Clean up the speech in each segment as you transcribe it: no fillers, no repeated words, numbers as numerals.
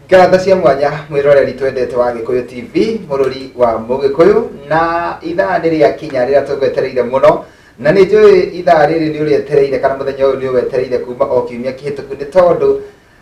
Ngatho cia mwanya mwiroreri twendete wa Gikuyu TV, mũrũri wa Mũgĩkũyũ, na ithaa nĩ rĩakinya rĩrĩa tũgwetereire mũno, na nĩ njũĩ ithaa rĩrĩ nĩ ũrĩetereire kana mũthenya ũyũ nĩ ũwetereire kuma o kiumia kĩhĩtũku, nĩ tondũ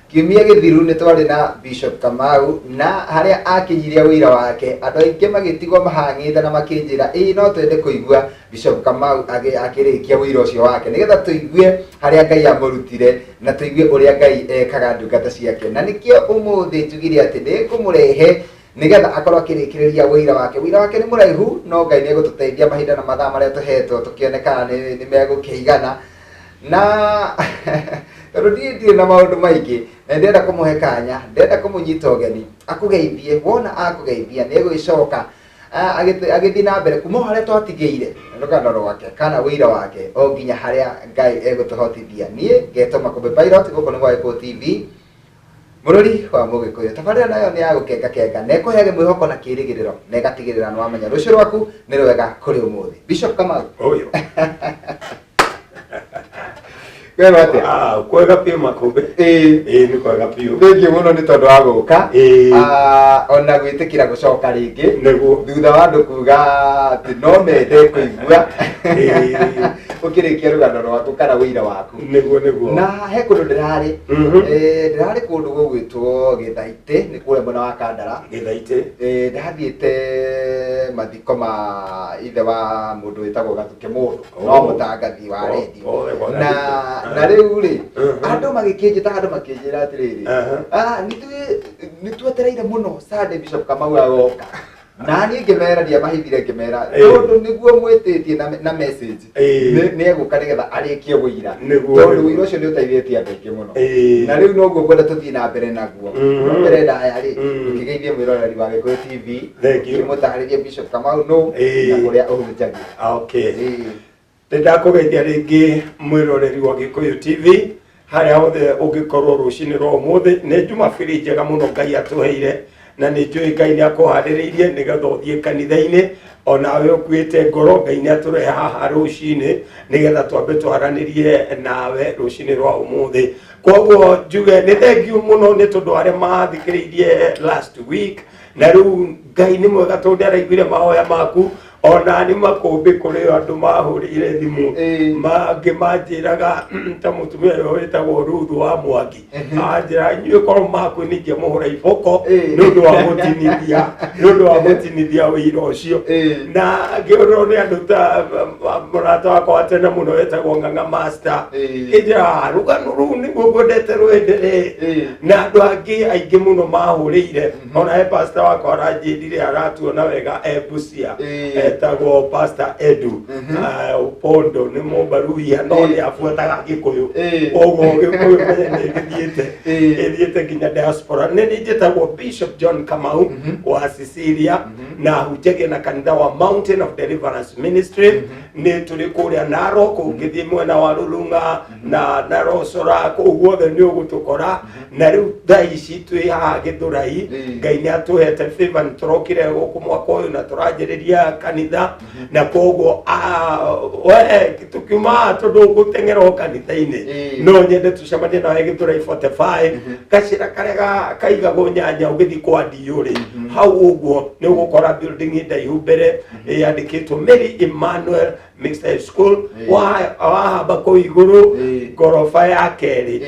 kiumia gĩthiru nĩ twarĩ na Bishop Kamau na harĩa akinyirie ũira wake, andũ aingĩ magĩtigwo mahang'ĩte na makĩnjĩra ĩĩ no twende kũigua Bishop Kamau akĩrĩkia ũira ũcio wake, nĩgetha tũigue harĩa Ngai amũrutire na tũigue ũrĩa Ngai ekaga ndungata ciake. Na nĩkĩo ũmũthĩ njugire atĩ nĩ ngũmũrehe nĩgetha akorwo akĩrĩkĩrĩria ũira wake. Ũira wake nĩ mũraihu, no Ngai nĩ egũtũteithia mahinda na mathaa marĩa tũhetwo tũkĩone kana nĩ megũkĩigana. Na tondũ ndirĩ na maũndũ maingĩ, na ndĩrenda kũmũhe kanya, ndĩrenda kũmũnyita ũgeni akũgeithie. Wona akũgeithia nĩ egũgĩcoka agĩthiĩ na mbere kuma o harĩa twatigĩire rũgano rwake kana ũira wake o nginya harĩa Ngai egũtũhotithia. Niĩ ngetwo Makũmbĩ Pilot, gũkũ nĩ gwa Gĩkũyũ TV, mũrũri wa Mũgĩkũyũ. Tabarĩra nayo nĩ ya gũkenga kenga na ĩkũheage mwĩhoko na kĩĩrĩgĩrĩro na ĩgatigĩrĩra nĩ wamenya rũciũ rwaku nĩ rwega kũrĩ ũmũthĩ. Bishop Kamau. Ũyũ. Kwega atĩa? Ah, kwega biũ Makũmbĩ. Ĩĩ. Ĩĩ, nĩ kwega biũ. Thengiũ mũno nĩ tondũ wa gũka. Ĩĩ. Ona gwĩtĩkĩra gũcoka rĩngĩ. Nĩguo. Thutha wa andũ kuga atĩ no mende kũigua. Ĩĩ. Ũkĩrĩkia rũgano rwaku kana ũira waku. Nĩguo, nĩguo. Na he kũndũ ndĩrarĩ. Ndĩrarĩ kũndũ gũgwĩtwo Gĩthaitĩ, nĩ kũrĩa mwena wa Kandara. Gĩthaitĩ. Ndathiĩte mathiko ma ithe wa mũndũ wĩtagwo Gathuke Mũndũ, no mũtangathi wa redio. Na na rĩu rĩ, andũ magĩkĩnjĩta, andũ makĩnjĩra atĩrĩrĩ, nĩ twetereire mũno Sunday Bishop Kamau agoka. Na niĩ ngĩmera, ndiamahithire, ngĩmera tondũ nĩguo mwĩtĩtie na message nĩ egũka nĩgetha arĩkie ũira, tondũ ũira ũcio nĩ ũteithĩtie andũ aingĩ mũno. Na rĩu noguo ngwenda tũthiĩ na mbere naguo. No mbere ndaya rĩ, ũkĩgeithie mwĩroreri wa Gĩkũyũ TV, ũkĩmũtarĩrie Bishop Kamau nũ na kũrĩa ũhunjagia. Okay. Nĩ ndakũgeithia rĩngĩ mwĩroreri wa Gĩkũyũ TV harĩa hothe ũngĩkorwo rũcinĩ rwa ũmũthĩ. Nĩ Jumapili njega mũno Ngai atũheire, na nĩ njũĩ Ngai nĩ akũharĩrĩirie nĩgetha ũthiĩ kanitha-inĩ. Onawe ũkuĩte ngoro, Ngai nĩ atũrehe haha rũcinĩ nĩgetha twambe twaranĩrie nawe rũcinĩ rwa ũmũthĩ. Koguo njuge nĩ thengiũ mũno nĩ tondũ arĩa mathikĩrĩirie last week, na rĩu Ngai nĩ mwega tondũ nĩ araiguire mahoya maku. Ona nĩ Makũmbĩ kũrĩ andũ mahũrĩire thimũ, mangĩ manjĩraga ta mũtumia ũyũ wĩtagwo Ruth wa Mwangi, anjĩra inyuĩ korwo makwĩ nĩ ingĩamũhũra iboko nĩ ũndũ wa gũtinithia, nĩ ũndũ wa gũtinithia wĩira ũcio. Na ngĩũrwo nĩ andũ ta mũrata wakwa wa tene mũno wetagwo Ng'ang'a Master, ĩnjĩra rũgano rũu nĩguo ngwendete rwenderee. Na andũ angĩ aingĩ mũno mahũrĩire. Ona he pastor wakwa aranjĩrire aratuona wega e Busia, etagwo Pastor Edu Upondo, nĩ mũmbaruhia no nĩ abuataga Gĩkũyũ, koguo Gĩkũyũ menye nĩ gĩthiĩte ĩthiĩte nginya diaspora. Nĩ niĩ njĩtagwo Bishop John Kamau wa Cecilia, na hunjagia na kanitha wa Mountain of Deliverance Ministry. Nĩ tũrĩ kũrĩa Narok, ũngĩthiĩ mwena wa Rurung'a na Narosora, kũu guothe nĩ ũgũtũkora. Na rĩu thaa ici twĩ haha Gĩthũrai. Ngai nĩ atũhete favor, nĩ tũrokire gũkũ mwaka ũyũ na tũranjĩrĩria kanitha, na koguo we tũkiuma haha tondũ ũgũteng'era o kanitha-inĩ, no nyende tũcemanie nawe Gĩthũrai 45, gacĩra karĩa kaigagwo nyanya ũgĩthiĩ kwa Ndiũ-rĩ, hau ũguo nĩ ũgũkora building ndaihu mbere yandĩkĩtwo Mary Emmanuel Mixed High School. Wahamba kũu igũrũ ngoroba ya kerĩ,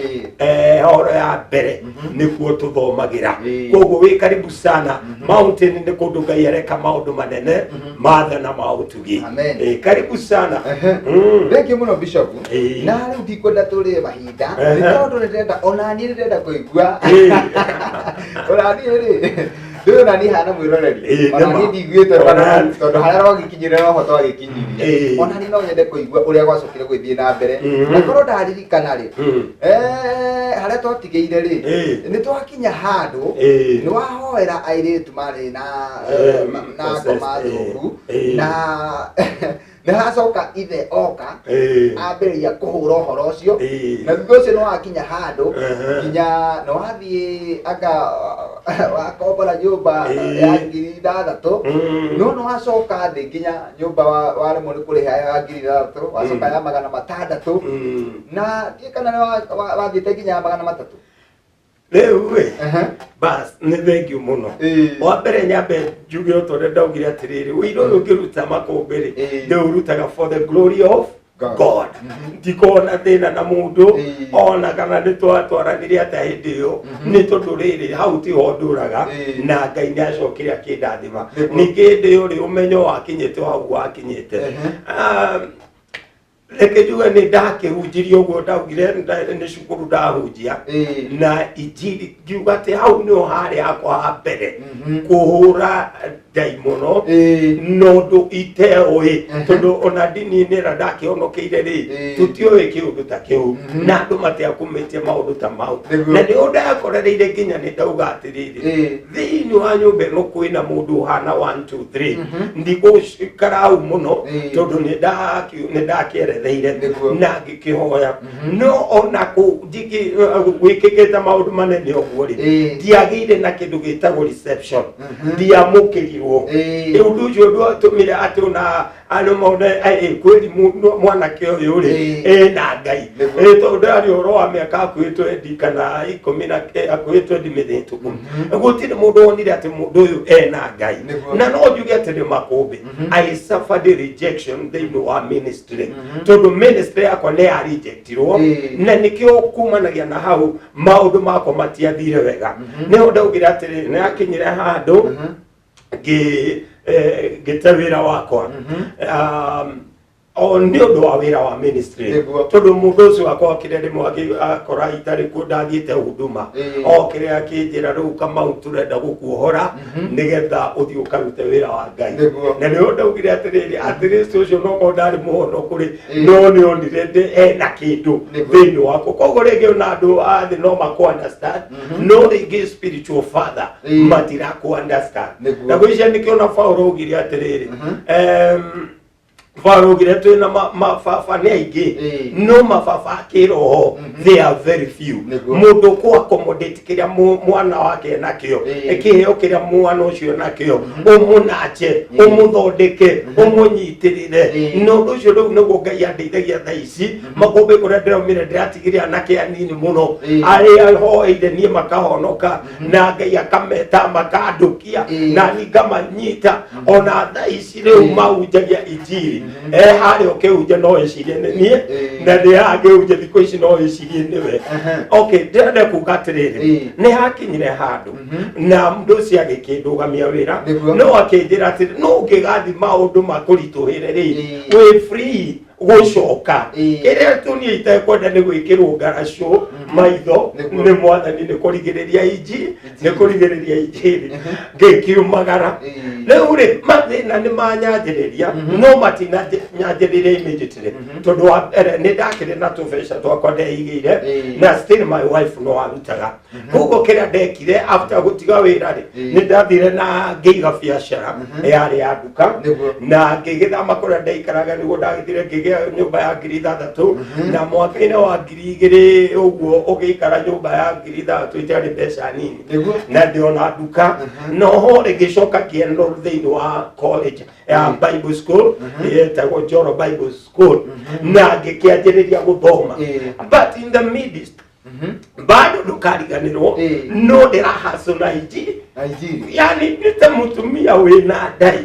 horo ya mbere nĩkuo tũthomagĩra. Koguo wĩ karibu sana. Mountain nĩ kũndũ Ngai areka maũndũ manene matha na ma ũtugi. Amen. Karibu sana. Thengiũ mũno Bishop. Na rĩu ndikwenda tũrĩe mahinda, nĩ tondũ nĩndĩrenda ona niĩ nĩndĩrenda kũigua. Ona niĩ rĩ, ndũĩ ona niĩ hana mwĩroreri, ona nĩma. niĩ ndiguĩte rũgano rũu, tondũ harĩa rwagĩkinyire no ho twagĩkinyirie. Ona niĩ no nyende kũigua ũrĩa gwacokire gũgĩthiĩ na mbere. Na korwo ndaririkana rĩ, harĩa twatigĩire rĩ, nĩ twakinya handũ nĩ wahoera airĩtu marĩ na na ngoma thũku, na nĩ hacoka ithe oka ambĩrĩria kũhũra ũhoro ũcio. Na thutha ũcio nĩ wakinya handũ nginya nĩ wathiĩ anga wakombora nyũmba ya 6,000, no nĩ wacoka thĩ nginya nyũmba waremwo nĩ kũrĩha ya 6,000, wacoka ya 600, na ndiũĩ kana nĩ wathiĩte nginya ya 300. Rĩu ĩ, Aha. bas nĩ thengiũ mũno. Wa mbere nyambe njuge o ta ũrĩa ndaugire atĩrĩrĩ, ũira ũyũ ngĩruta makũmbĩ rĩ, ndĩũrutaga for the glory of God. God. Ndikoragwo na thĩna na mũndũ, ona kana nĩ twatwaranire atĩa hĩndĩ ĩyo, nĩ tondũ rĩrĩ hau tiho ndũraga, na Ngai nĩ acokire akĩndathima. Ningĩ hĩndĩ ĩyo rĩ, ũmenyo wakinyĩte o hau wakinyĩte. Ah, reke njuge nĩ ndakĩhunjirie ũguo ndaugire nĩ cukuru ndahunjia na injiri, ngiuga atĩ hau nĩho harĩ hakwa ha mbere kũhũra ndaimono na ũndũ iteũĩ, tondũ ona ndini-inĩ ĩrĩa ndakĩhonokeire rĩ, tũtiũĩ kĩũndũ ta kĩu, na andũ matiakumĩtie maũndũ ta mau. Na nĩho ndakorereire nginya nĩ ndauga atĩrĩrĩ, thĩinĩ wa nyũmba ĩno kwĩna mũndũ ũhana 1 2 3, ndigũikara hau mũno, tondũ nĩ ndakĩeretheire na ngĩkĩhoya. No ona kũ gwĩkĩkĩte maũndũ manene ũguo rĩ, ndiagĩire na kĩndũ gĩtagwo reception, ndiamũkĩrirwo. Ũndũ ũcio ndwatũmire atĩ ona andũ mone kweli mwanake ũyũ rĩ ena Ngai. Tondũ ndarĩ ũhoro wa mĩaka hakuhĩ 20 kana ikũmi na hakuhĩ 20 mĩhĩtũku, gũtirĩ mũndũ wonire atĩ mũndũ ũyũ ena Ngai. Na no njuge atĩ nĩ makũmbĩ, I suffered rejection thĩinĩ wa ministry, tondũ ministry yakwa nĩ ya rejectirwo. Na nĩkĩo kumanagia na hau maũndũ makwa matiathire wega. Nĩho ndaugire atĩrĩrĩ, nĩ akinyire handũ ngĩte wĩra wakwa o nĩ ũndũ wa wĩra wa ministry, tondũ mũndũ ũcio wakwa okire rĩmwe akora itarĩ kuo, ndathiĩte huduma. Okire akĩnjĩra, "Rĩu Kamau, tũrenda gũkuohora nĩgetha ũthiĩ ũkarute wĩra wa Ngai." Na nĩho ndaugire atĩrĩrĩ, atĩrĩci ũcio nokorwo ndarĩ mũhonoku rĩ, no nĩ onire ndĩ ena kĩndũ thĩinĩ wakwa. Koguo rĩngĩ ona andũ a thĩ no makũ understand, no rĩngĩ spiritual father matirakũ understand. Na gwĩcia nĩkĩo na Paul augire atĩrĩrĩ, Paul augire twĩna mababa nĩ aingĩ, no mababa a kĩroho they are very few. Mũndũ kũ accommodate kĩrĩa mwana wake nakĩo, kĩheo kĩrĩa mwana ũcio nakĩo, ũmũnache, ũmũthondeke, ũmũnyitĩrĩre. Na ũndũ ũcio rĩu nĩguo Ngai andeithagia thaa ici. Makũmbĩ kũrĩa ndĩraumire, ndĩratigire anake anini mũno arĩa hoeire niĩ makahonoka, na Ngai akameta makandũkia, na niĩ ngamanyita. Ona thaa ici rĩu mahunjagia injiri, e harĩa ũkĩhunja no ĩcirie nĩ niĩ, na ndĩ haha ngĩhunjia thikũ ici no ĩcirie nĩwe. Okay, ndĩrenda kuga atĩrĩrĩ, nĩ hakinyire handũ na mũndũ ũcio agĩkĩndũgamia wĩra, no akĩnjĩra atĩrĩ, no ũngĩgathi maũndũ makũritũhĩre rĩ, wĩ free gũcoka. Kĩrĩa tu niĩ itekwenda nĩ gwĩkĩrwo ngaracũ maitho nĩ mwathani, nĩ kũrigĩrĩria inji, nĩ kũrigĩrĩria injiri. Ngĩkiumagara. Rĩu rĩ, mathĩna nĩ manyanjĩrĩria, no matinanyanjĩrĩria immediately, tondũ wa mbere nĩ ndakĩrĩ na tũbeca twakwa ndeigĩire, na still my wife no arutaga. Koguo kĩrĩa ndekire after gũtiga wĩra rĩ, nĩ ndathire na ngĩiga biacara yarĩ ya nduka, na ngĩgĩthama kũrĩa ndaikaraga, nĩguo ndagĩthire ngĩgĩa nyũmba ya 6,000. Na mwaka-inĩ wa 2000 ũguo, ũgĩikara nyũmba ya 6,000 itiarĩ mbeca nini. Na ndĩona nduka noho rĩ, ngĩcoka ngĩenroll thĩinĩ wa college ya Bible school yetagwo Njoro Bible School, na ngĩkĩanjĩrĩria gũthoma. But in the midst bado ndũkariganĩrwo, no ndĩrahacũ na injiri. Na injiri. Yani nĩ ta mũtumia wĩna ndai,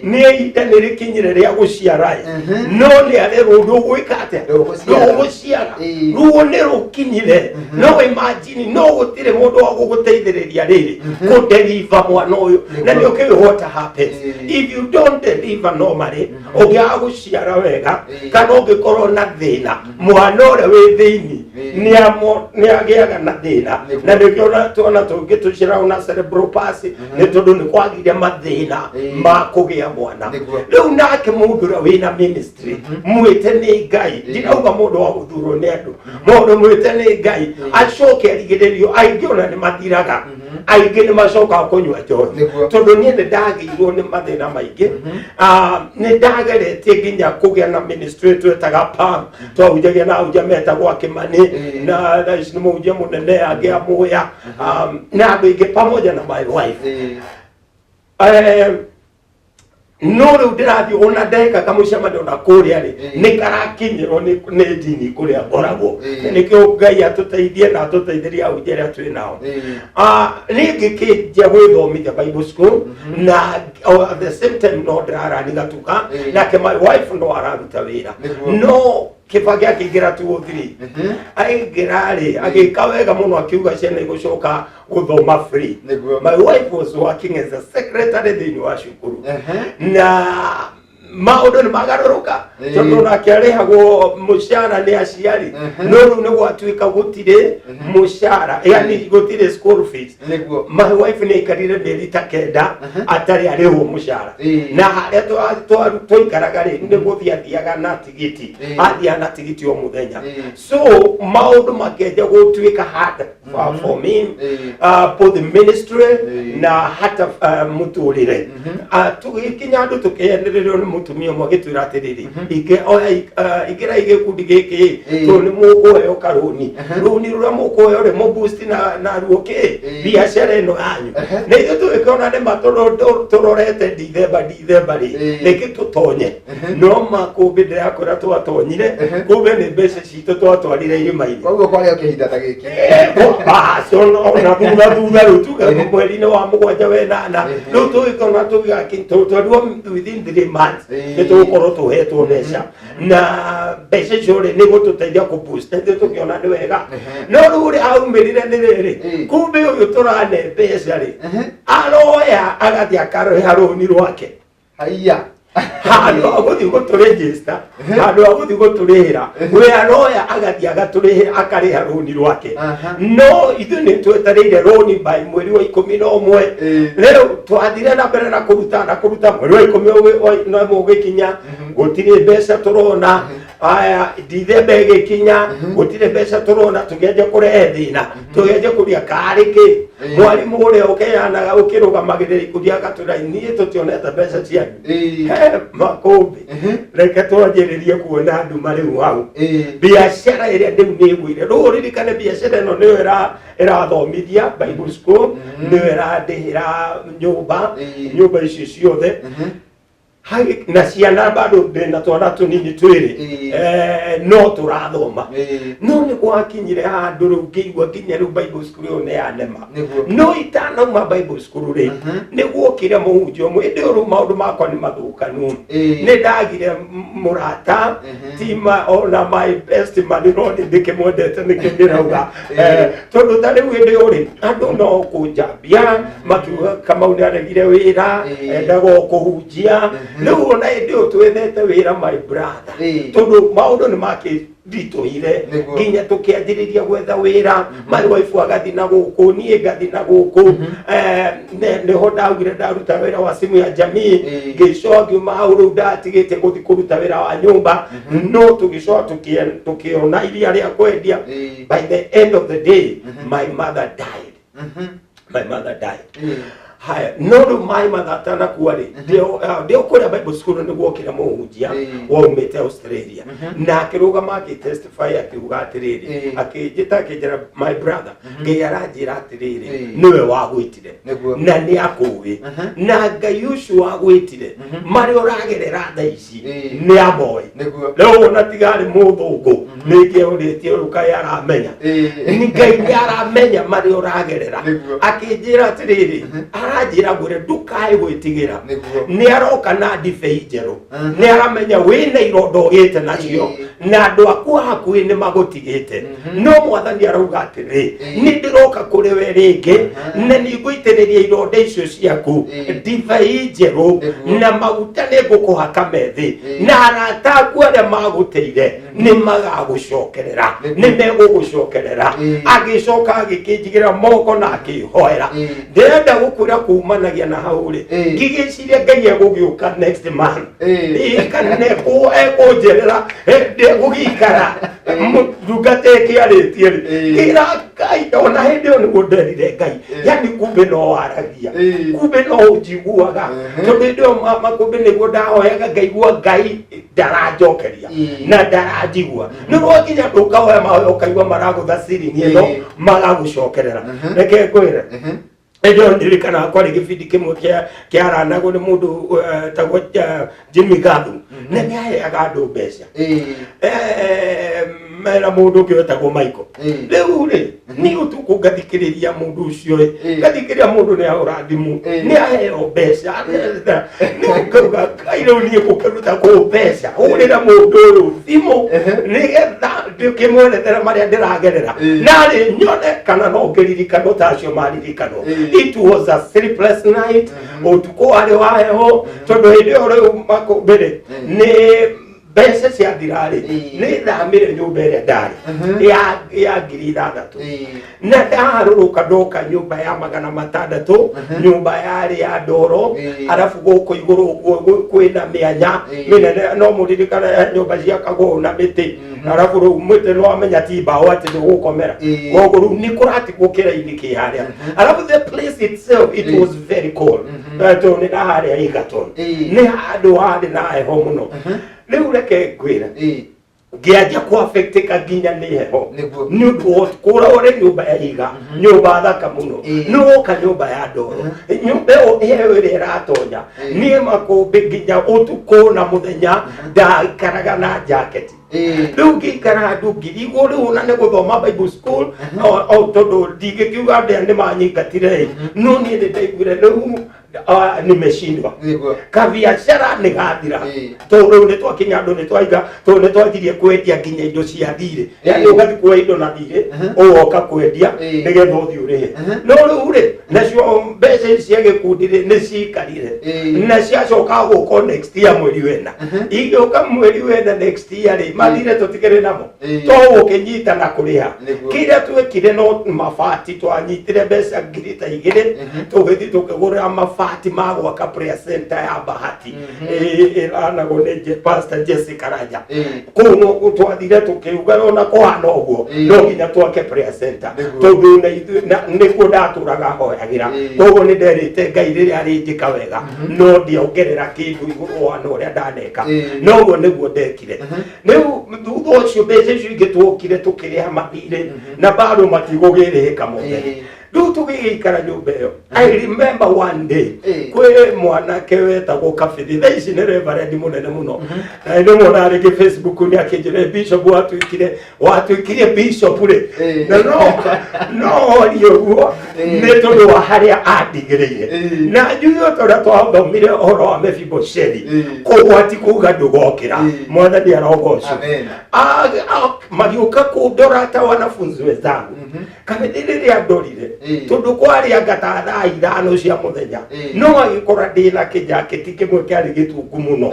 nĩ ihinda nĩ rĩkinyire rĩa gũciara ĩ, no nĩ arerwo ndũgwĩka atĩa? Ndũgũciara. Ndũgũciara. Ruo nĩ rũkinyire, no imagine no gũtirĩ mũndũ wa gũgũteithĩrĩria rĩrĩ kũdeliver mwana ũyũ. Na nĩ ũkĩũĩ what happens if you don't deliver normally, ũngĩaga gũciara wega, kana ũngĩkorwo na thĩna, mwana ũrĩa wĩ thĩinĩ nĩ agĩaga na thĩna. Na nĩkĩo na twana tũngĩ tũciaragwo na cerebral palsy, nĩ tondũ nĩ kwagire mathĩna ma kũgĩa mwana. Rĩu nake mũndũ ũrĩa wĩna ministry mwĩte nĩ Ngai, ndirauga mũndũ wa gũthurwo nĩ andũ, mũndũ mwĩte nĩ Ngai acoke arigĩrĩrio, aingĩ ona nĩ mathiraga, aingĩ nĩ macokaga kũnyua njohi. Tondũ niĩ nĩ ndagĩirwo nĩ mathĩna maingĩ. Ah, nĩ ndageretie nginya kũgĩa na ministry twetaga PAM, twahunjagia na ahunjia metagwo Akĩmani, na thaa ici nĩ mũhunjia mũnene angĩ amũya, na andũ aingĩ pamoja na my wife. No rĩu ndĩrathiĩ ona ndeka kamũcemanio na kũrĩa rĩ, nĩ karakinyĩrwo nĩ ndini kũrĩa ngoragwo. Nĩkĩo Ngai atũteithie na atũteithĩrie ahunjia arĩa twĩ nao. Ah, niĩ ngĩkĩnjia gwĩthomithia Bible school na at the same time no ndĩrarani gatuka, nake my wife no araruta wĩra. No Kĩbaki akĩingĩra 203, aingĩra rĩ, agĩka wega mũno, akiuga ciana igũcoka gũthoma free. My wife was working as a secretary thĩinĩ wa cukuru, na maũndũ nĩ magarũrũka, tondũ nake arĩhagwo mũcara nĩ aciari, no rĩu nĩ gwatuĩka gũtirĩ mũcara, yani gũtirĩ school fees. My wife nĩ aikarire mĩeri ta 9 atarĩ arĩhwo mũcara. Na harĩa twaikaraga rĩ, nĩ gũthiĩ athiaga na tigiti, athiaga na tigiti o mũthenya. So maũndũ makĩanjia gũtuĩka hard for me, for the ministry na hata mũtũrĩre. Tũgĩkinya andũ tũkĩendererio nĩ mũtumia ũmwe, agĩtwĩra atĩrĩrĩ, oya, ingĩrai gĩkundi gĩkĩ, tondũ nĩ mũkũheo karũni, rũni rũrĩa mũkũheo rĩ, mũboost na ruo kĩ biacara ĩno yanyu. Na ithuĩ tũgĩkĩona nĩ ma tũrorete Ndithemba rĩ, reke tũtonye. No makũmbĩ ndĩrakwĩra twatonyire, kumbe nĩ mbeca citũ twatwarire irima-inĩ. Koguo kwarĩ o kĩhinda ta gĩkĩ. Ona thutha rĩu tuge mweri-inĩ wa mũgwanja wenana, rĩu tũgĩkona tũgĩtwarirwo within 3 months nĩ tũgũkorwo tũhetwo mbeca, na mbeca icio rĩ, nĩ gũtũteithia kũ boost. Ithuĩ tũkĩona nĩ wega, no rĩu ũrĩa aumĩrire nĩ rĩrĩ, kumbe ũyũ tũrane mbeca rĩ, aroya agathiĩ akarĩha rũni rwake. Haiya. Handũ ha gũthiĩ gũtũrĩnjĩsta, handũ ha gũthiĩ gũtũrĩhĩra, we aroya agathiĩ agatũrĩhĩra, akarĩha rũni rwake. No ithuĩ nĩ twetereire rũni by mweri wa 11. Rĩu twathire na mbere na kũruta na kũruta, mweri wa 11 ũgĩkinya, gũtirĩ mbeca tũrona. Aya, Ndithemba ĩgĩkinya, gũtirĩ mbeca tũrona. Tũkĩanjia kũrehe thĩna, tũkĩanjia kũria karĩ kĩ. Mwarimũ ũrĩa ũkeanaga ũkĩrũgamagĩrĩra ikundi agatwĩra, niĩ tũtionete mbeca cianyu. He makũmbĩ, reke twanjĩrĩrie kuona nduma rĩu hau. Biacara ĩrĩa rĩu nĩ ĩgũire. Rĩu ũririkane biacara ĩno nĩyo ĩrathomithia Bible school, nĩyo ĩrandĩhĩra nyũmba, nyũmba icio ciothe. Na ciana bado ndĩna twana tũnini twĩrĩ. No tũrathoma. No nĩ gwakinyire handũ rĩu ngĩigua nginya rĩu Bible school ĩyo nĩ yanema. No itanauma Bible school rĩ, nĩ guokire mũhunjia ũmwe. Ĩndĩ rĩu maũndũ makwa nĩ mathũkanu. Nĩ ndagire mũrata, tima ona my best man, no nĩ ndĩkĩmwendete nĩkĩ ndĩrauga. Tondũ ta rĩu hĩndĩ ĩyo rĩ, andũ no kũnjambia makiuga Kamau nĩ aregire wĩra, endaga o kũhunjia. Rĩu ona hĩndĩ ĩyo twethete wĩra, my brother, tondũ maũndũ nĩ makĩritũhire, nginya tũkĩanjĩrĩria gwetha wĩra. My wife agathi na gũkũ, niĩ ngathi na gũkũ. Nĩho ndaugire ndaruta wĩra wa simu ya jamii. Ngĩcoka ngiuma hau, rĩu ndatigĩte gũthi kũruta wĩra wa nyũmba, no tũgĩcoka tũkĩona iria rĩa kwendia. By the end of the day, my mother died. My mother died. Haya, no rĩu my mother atanakua rĩ, ndĩ o kũrĩa Bible school, nĩ guokire mũhunjia waumĩte Australia, na akĩrũgama agĩtestify, akiuga atĩrĩrĩ, akĩnjĩta, akĩnjĩra, "My brother, Ngai aranjĩra atĩrĩrĩ, nĩwe wagwĩtire na nĩ akũĩ, na Ngai ũcio wagwĩtire, marĩa ũragerera thaa ici nĩ amoĩ." Rĩu ona tigarĩ mũthũngũ nĩngĩ ũrĩtie ũyũ kaĩ aramenya. Nĩ Ngai nĩ aramenya marĩa ũragerera. Akĩnjĩra atĩrĩrĩ, aranjĩra ngwĩre ndũkae gwĩtigĩra. Nĩ aroka na ndibei njerũ. Nĩ aramenya wĩna ironda ũgĩte nacio, na andũ aku a hakuhĩ nĩ magũtigĩte, no Mwathani arauga atĩrĩ, nĩ ndĩroka kũrĩ we rĩngĩ, na nĩ ngũitĩrĩria ironda icio ciaku ndibei njerũ, na maguta nĩ ngũkũhaka methĩ, na arata aku arĩa magũteire nĩ magagũcokerera, nĩ megũgũcokerera. Agĩcoka agĩkĩnjigĩra moko na akĩhoera. Ndĩrenda gũkwĩra kumanagia na hau rĩ, ngĩgĩciria Ngai egũgĩũka next month. Kana ekũnjerera ndegũgĩikara ndungata ĩkĩarĩtie rĩ. Kĩra Ngai, ona hĩndĩ ĩyo nĩguo nderire Ngai, yani kumbe no waragia, kumbe no ũnjiguaga, tondũ hĩndĩ ĩyo makũmbĩ nĩguo ndahoyaga ngaigua Ngai ndaranjokeria na ndaranjigua. Nĩ rwakinya ndũkahoya mahoya ũkaigua maragũtha ciringi ĩno, magagũcokerera. Reke ngwĩre, Hĩndĩ ĩyo ndirikanaga kwarĩ gĩbindi kĩmwe kĩaranagwo nĩ mũndũ tagwo Jimmy Gathu, na nĩ aheaga andũ mbeca. Mera mũndũ ũngĩ wetagwo Michael. Rĩu rĩ, niĩ ũtukũ ngathikĩrĩria mũndũ ũcio rĩ, ngathikĩrĩria mũndũ nĩ ahũra thimũ, nĩ aheo mbeca, nĩ ngauga, "Ngai, rĩu niĩ ngũkĩruta kũ mbeca hũrĩre mũndũ ũyũ thimũ nĩgetha ndĩkĩmwerethere marĩa ndĩragerera, narĩ nyone kana no ngĩririkanwo ta acio maririkanwo?" It was a sleepless night. Ũtukũ warĩ wa heho, tondũ hĩndĩ ĩyo rĩu makũmbĩrĩ nĩ mbeca ciathira rĩ, nĩ thamire nyũmba ĩrĩa ndarĩ ya 6,000, na ndaharũrũka ndoka nyũmba ya 600, nyũmba yarĩ ya ndoro. Arabu gũkũ igũrũ ũguo kwĩna mĩanya mĩnene, no mũririkane nyũmba ciakagwo na mĩtĩ. Arabu rĩu mũtĩ no amenya ti mbaũ atĩ ndũgũkomera. Koguo rĩu nĩ kũratigwo kĩraini kĩ harĩa. Arabu the place itself, it was very cold. Tondũ nĩ ndaharĩa Egerton, nĩ handũ harĩ na heho mũno. Rĩu reke ngwĩre, ngĩanjia kũaffectĩka nginya nĩ heho, nĩ ũndũ wa kũra ũrĩ nyũmba ya iga, nyũmba thaka mũno, nĩ woka nyũmba ya ndoro, nyũmba ĩyo heho ĩrĩa ĩratonya. Niĩ makũmbĩ nginya ũtukũ na mũthenya ndaikaraga na jacket. Rĩu ngĩikara handũ ngirigwo rĩu ona nĩ gũthoma Bible school, o tondũ ndingĩkiuga ndĩa nĩ manyingatire ĩ, no niĩ nĩ ndaiguire rĩu nimeshindwa. Kabiacara nĩ gathira, tondũ rĩu nĩ twakinya andũ nĩ twaiga, tondũ nĩ twanjirie kwendia nginya indo cia thirĩ. Yani ũgathiĩ kuoya indo na thirĩ, ũgoka kwendia nĩgetha ũthiĩ ũrĩhe. No rĩu rĩ, nacio mbeca ici cia gĩkundi rĩ, nĩ cikarire, na ciacoka gũka next year mweri wena. Igĩũka mweri wena next year rĩ, mathire tũtikĩrĩ namo, to gũkĩnyita na kũrĩha. Kĩrĩa twekire no mabati, twanyitire mbeca 2,000, tũgĩthiĩ tũkĩgũrĩra mabati ma gwaka prayer center ya Bahati, ĩranagwo nĩ Pastor Jesse Karanja. Kũu no twathire tũkĩuga ona kũhana ũguo, no nginya twake prayer center, tondũ na ithuĩ nĩkuo ndatũraga hoyagĩra. Koguo nĩ nderĩte Ngai rĩrĩa arĩnjĩka wega, no ndiongerera kĩndũ igũrũ wa na ũrĩa ndaneka. Noguo nĩguo ndekire. Rĩu thutha ũcio mbeca icio ingĩ tuokire tũkĩrĩha mathirĩ, na bado matigũgĩrĩhĩka mothe. Rĩu tũgĩgĩikara nyũmba ĩyo, I remember one day, kwĩ mwanake wetagwo Kabithi, thaa ici nĩ reverend mũnene mũno, na nĩ mwona rĩngĩ Facebook nĩ akĩnjĩra, "Bishop, watuĩkire bishop rĩ?" Na no orie ũguo nĩ tondũ wa harĩa andigĩrĩire. Na njuge o ta ũrĩa twathomire ũhoro wa Mefiboshethi, kũgwati kuga ndũgokĩra. Mwathani arogocwo. Amen. Magĩũka kũndora ta wanafunzi wenzangu. Kabithi rĩrĩa ndorire, tondũ kwarĩ anga ta thaa 5 cia mũthenya, no agĩkora ndĩna kĩjaketi kĩmwe kĩarĩ gĩtungu mũno,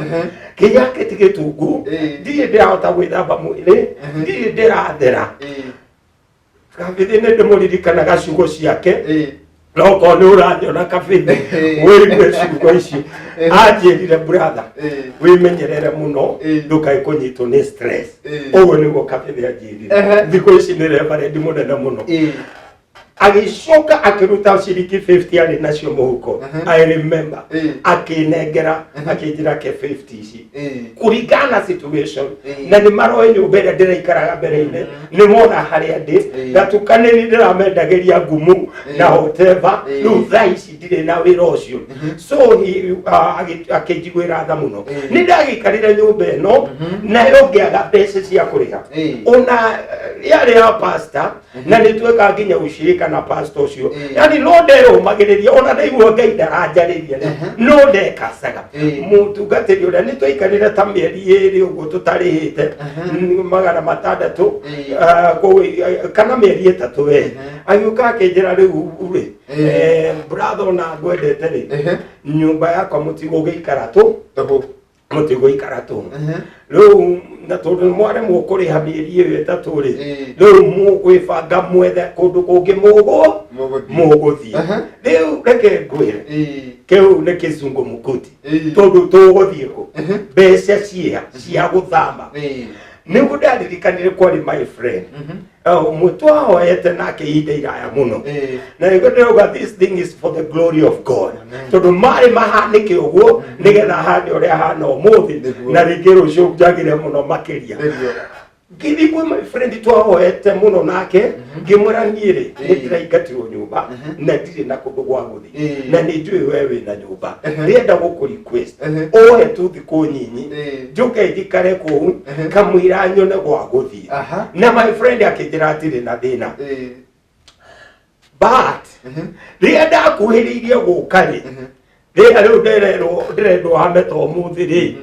kĩjaketi gĩtungu. Ndirĩ ndĩrahota gwĩthamba mwĩrĩ, ndirĩ ndĩrathera. Kabithi nĩ ndĩmũririkanaga ciugo ciake. No korwo nĩ ũranyona Kabithi, wĩigue ciugo ici anjĩrire, "Brother, wĩmenyerere mũno, ndũkae kũnyitwo nĩ stress." Ũguo nĩguo Kabithi anjĩrire. Thikũ ici nĩ reverend mũnene mũno. Agĩcoka akĩruta ciringi 50 arĩ nacio mũhuko, I remember, akĩnengera, akĩnjĩra, "Ke 50 ici kũringana na situation." Na nĩ maroĩ nyũmba ĩrĩa ndĩraikaraga mbere-inĩ, nĩ mona harĩa ndĩ. Ngatukanĩri ndĩramendagĩria ngumu na whatever. Rĩu thaa ici ndirĩ na wĩra ũcio, so akĩnjiguĩra tha mũno. Nĩ ndagĩikarire nyũmba ĩno nayo ngĩaga mbeca cia kũrĩha. Ona yarĩ ya pastor, na nĩ tweka nginya ushirika na pastor ũcio. Yani no ndeyũmagĩrĩria, ona ndaigua Ngai ndaranjarĩria rĩ, no ndekacaga. Mũtungatĩri ũrĩa nĩ twaikarire ta mĩeri 2 ũguo tũtarĩhĩte 600, kana mĩeri 3 we agĩũka akĩnjĩra, "Rĩu rĩ, brother, ona ngwendete rĩ, nyũmba yakwa mũtigũgĩikara tũ." Tũhũ. Mũtigũikara tũ rĩu, na tondũ mwaremwo kũrĩha mĩeri ĩyo 3 rĩ, rĩu mũgwĩbanga mwethe kũndũ kũngĩ mũgũ Mũgũthiĩ. Mũgũthiĩ. Rĩu reke ngwĩre, kĩu nĩ kĩzungumkuti, tondũ tũgũthiĩ kũ? Mbeca ciĩa cia gũthama? Nĩguo ndaririkanire kwarĩ my friend ũmwe twahoete nake ihinda iraya mũno, na nĩguo ndĩrauga this thing is for the glory of God, Amen. tondũ marĩ mahanĩke ũguo nĩgetha hane ũrĩa hana ũmũthĩ, Nĩguo. na rĩngĩ rũciũ njagĩre mũno makĩria. Ngĩthiĩ kwĩ my friend twahoete mũno nake, ngĩmwĩra niĩ rĩ, nĩ ndĩraingatirwo nyũmba na ndirĩ na kũndũ gwa gũthiĩ, na nĩ njũĩ we wĩna nyũmba, ndĩrenda gũkũ request ũhe tu thikũ nyinyi njũke njikare kũu kamũira nyone gwa gũthiĩ. Na my friend akĩnjĩra atirĩ na thĩna. But rĩrĩa ndakuhĩrĩirie gũka rĩ, rĩrĩa rĩu ndĩrerwo ndĩrendwo hame ta ũmũthĩ rĩ,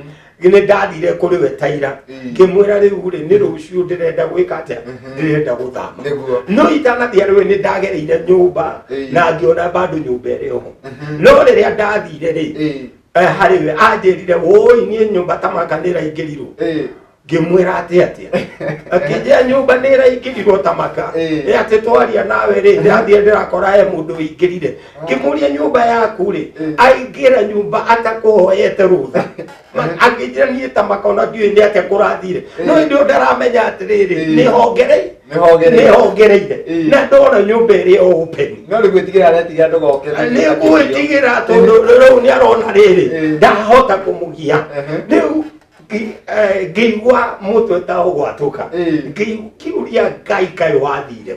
nĩ ndathire kũrĩ we taira, ngĩmwĩra rĩu rĩ, nĩ rũciũ ndĩrenda gwĩka atĩa, ndĩrenda gũthama. No itanathiĩ rĩu nĩ ndagereire nyũmba na ngĩona bado nyũmba ĩrĩ oho, no rĩrĩa ndathire rĩ, harĩ we anjĩrire, woi, niĩ nyũmba ta maka nĩ ĩraingĩrirwo. Ngĩmwĩra atĩ atĩa? Akĩnjĩra nyũmba nĩ ĩraingĩrirwo ta maka. Ĩ atĩ twaria nawe rĩ, ndĩrathiĩ ndĩrakora he mũndũ ũingĩrire. Ngĩmũria, nyũmba yaku rĩ, aingĩra nyũmba atakũhoyete rũtha? Akĩnjĩra niĩ ta maka ona ndiũĩ nĩ atĩa kũrathire, no hĩndĩ ĩyo ndaramenya atĩrĩrĩ, nĩ hongerei Nĩ hongereire. Nĩ hongereire. Na ndona nyũmba ĩrĩ open. No rĩu gwĩtigĩra aretigĩra ndũgoke. Nĩ gwĩtigĩra tondũ rĩu nĩ arona rĩrĩ, ndahota kũmũgia. Rĩu ngĩigua mũtwe ta ũgwatũka. Ngĩũria Ngai, kaĩ wathire,